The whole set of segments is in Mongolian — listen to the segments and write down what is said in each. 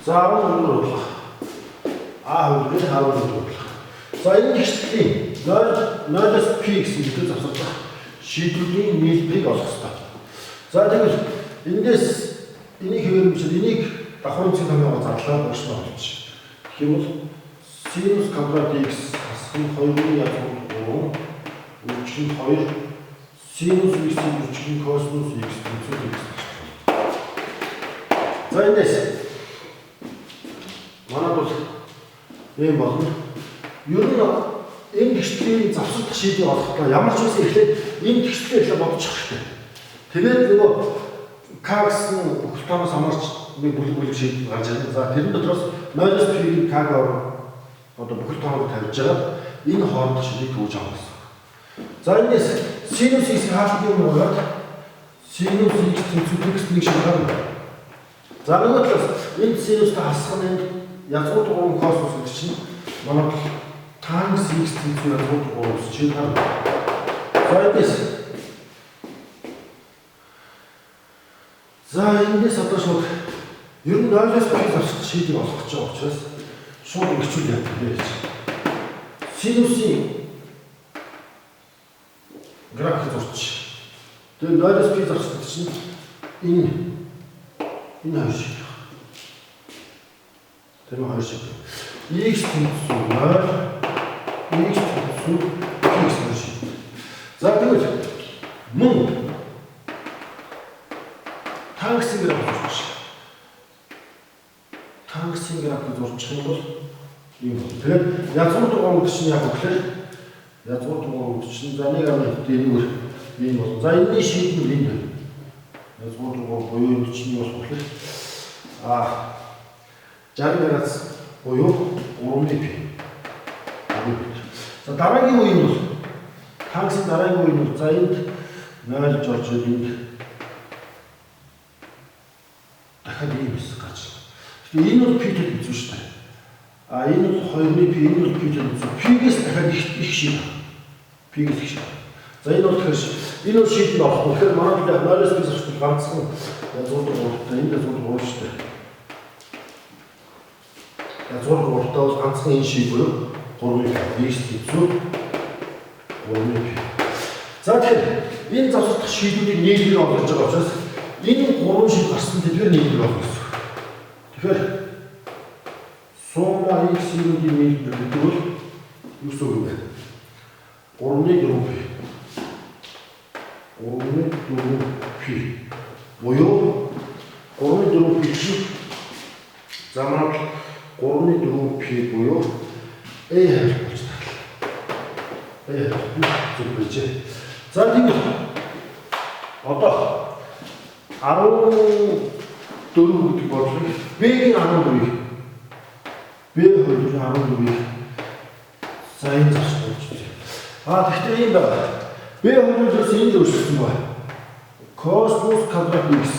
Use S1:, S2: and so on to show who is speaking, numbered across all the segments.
S1: За 14 бодлого. А хувилбарын 14 бодлого. За энэ тэгшлийн 0 0-оос p гэсэн хэдэн завсарлах шийдвэрийн нийлбэрийг олох ёстой. За тэгвэл эндээс энийг хэвээр энийг давхар үндсэн томьёогоо задлаад багш нь олчих. Гэх юм бол синус квадрат x хасах нь 2-ын язгуур 3 үржих нь 2 синус x-ийн үржих нь косинус x тэнцүү x. За эндээс манад бол ийм болно. Ер нь энэ тэгшлийн завсардах шийдвэр олохдоо ямар ч байсан эхлээд энэ тэгшлээ эхлээд бодчих хэрэгтэй. Тэгээд нөгөө К гэсэн бүх тоноос хамаарч нэг бүлэг бүлэг шийдэл гарч ирнэ. За тэрэн дотроос 0-оос P-ийг К-г одоо бүхэл тооноор тавьж байгаад энэ хоорондох шийдлийг түүж авах гэсэн. За эндээс синус x-ийн хаалтны юм гаргаад синус x тэнцүү x нэг шиг гарна. За нөгөө талаас энд синустай хасах нь энд язгуур 3 косинус гэдэг чинь манай тангенс x тэнцүү язгуур 3 шийдэл гарна. За эндээс одоо шууд ер нь 0-оос P завсах шийдийг олох гэж байгаа учраас шууд ингэчүүл яах вэ гэж. Синусын график зурч. Тэгээ 0-оос P завсах чинь энэ хоёр шиг. Тэр хоёр шиг. X тэнцүү 0, X тэнцүү P гэсэн хоёр шиг. За тэгвэл мөн тангенсын график зурчих. Тангенсын график зурчих юм бол ийм бол. Тэгээд язгуур дугаар гэдэг чинь яг гэхээр язгуур дугаар гэдэг чинь за 1.1 энэгээр ийм бол. За энэний шийдэл энд байна. Язгуур дугаар буюу энэ чинь юу болох вэ? 60 градус буюу 3-ны пи. За дараагийн үе нь бол тангенсын дараагийн үе нь бол за энд 0 жорж энд дахиад ийм хэсэг гарч ирнэ. Тэгэхээр энэ бол P-тэй тэнцүү шүү дээ. А энэ бол 2-ны P, энэ бол P-тэй тэнцүү. P-гээс дахиад их шийд. P-гээс их шийд. За энэ бол тэгэхээр энэ бол шийдэнд орохгүй. Тэгэхээр манай бол яг 0-оос P завсах ганцхан язгуур 3-тай, энд язгуур 3 шүү дээ. Язгуур 3-тай бол ганцхан энэ шийд буюу 3-ны P, X тэнцүү 3-ны P. За тэгэхээр энэ завсардах шийдвүүдийг нийлбэр олгож байгаа учраас энэ гурван шийд гарсан тэдгээр нийлбэр олно гэсэн. Тэгэхээр сумма x-ийн нийлбэр гэдэг бол юу гэсэн үг вэ? 3-ны 4 p. 3-ны 4 p. Буюу 3-ны 4 p чинь за манай 3-ны 4 p буюу A хариу болж таарлаа. A хариу зөв байжээ. За тэгвэл одоо 14 гэдэг бодлогыг B-ийн 14-ийг B хувилбарын 14-ийг за энэ завсар болж үзье. А тэгвэл ийм байна. B хувилбараас энд өөрчлөсөн байна. Косинус квадрат x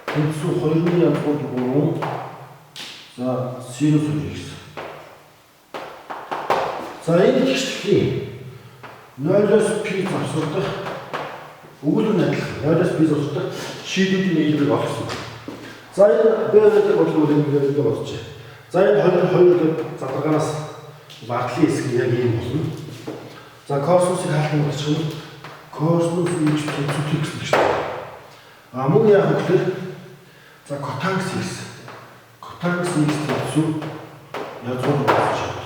S1: тэнцүү 2-ны язгуур 3 за синус x. За энэ тэгшлийн 0-оос P завсардах өгүүлбэр нь адилхан. 0-оос P завсардах шийдвүүдийн нийлбэрийг олох гэсэн. За энэ B гэдэг бодлого ингээд бодчих. За энэ 2 2 гэдэг задаргаанаас бардлын хэсэг нь яг ийм болно. За косинусыг хаалтан бодчих юм косинус x тэнцүү x гэж байна. А мөн яах вэ гэхээр за котангенс x. Котангенс x тэнцүү язгуур болж байна.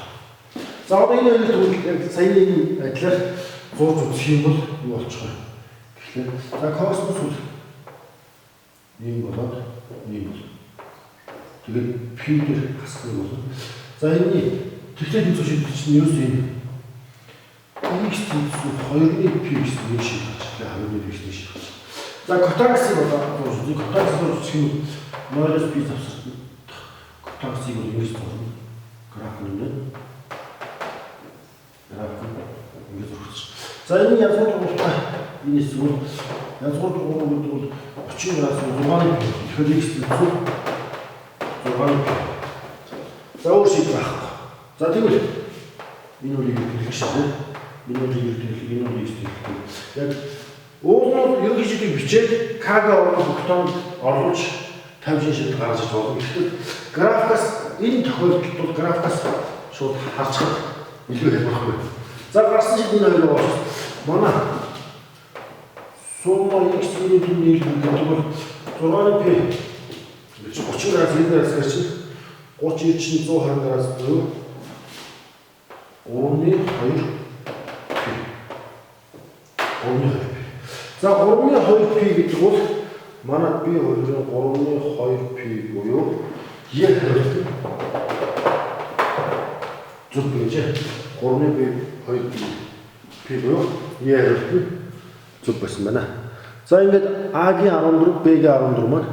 S1: За одоо энэ хоёрыг тэгвэл яг саяны энэ адилаар зурж үзэх юм бол юу болчих вэ? Тэгэхээр за косинус бол ийм болоод ийм бол. Тэгээд P дээр хасах нэг болно. За энэний тэгтэл тэнцүү шийдэл чинь ерөөсөө энэ x тэнцүү 2-ны P гэсэн нэг шийдэл гарч ирлээ. 2-ны P гэсэн нэг шийдэл гарч. За котангенсыг одоо зурж үзье. Котангенс зурж үзэх юм 0-оос P завсардах котангенсыг бол ингэж зурна. Граф нь нэ. Граф нь ингэж зурчих. За энэ язгуур дугуйтай энэ хэсэг бол язгуур дугуй гэдэг бол 30 градус 6-ны P. Тэгэхээр x тэнцүү 6-ны P. За өөр шийдэл байхгүй. За тэгвэл энэ бол y тэлэх шиг үү? Энэ бол y тэлэх, энэ бол x тэлэх. Яг уул нь ерөнхий шийдлийг бичээд К-г оруулах бүх тоонд оруулж 50 шид гаргаж иж болно. Гэхдээ графикаас энэ тохиолдолд бол графикаас шууд харчихад илүү хялбархгүй. За гарсан шид энэ хоёроо учраас манай сумма x-ийн нийлбэр гэдэг бол 6-ны p 30 градус 90 градус гэж чинь 30 90 чинь 120 градус буюу 3-ны 2 p. 3-ны 2 p. За 3-ны 2 p гэдэг бол манай b 2-ын 3-ны 2 p буюу E хариулт нь зөв гэж 3-ны b 2 p p буюу E хариулт нь зөв байсан байна. За ингээд А-гийн 14, Б-гийн 14 маань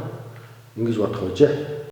S1: ингэж бодох байжээ.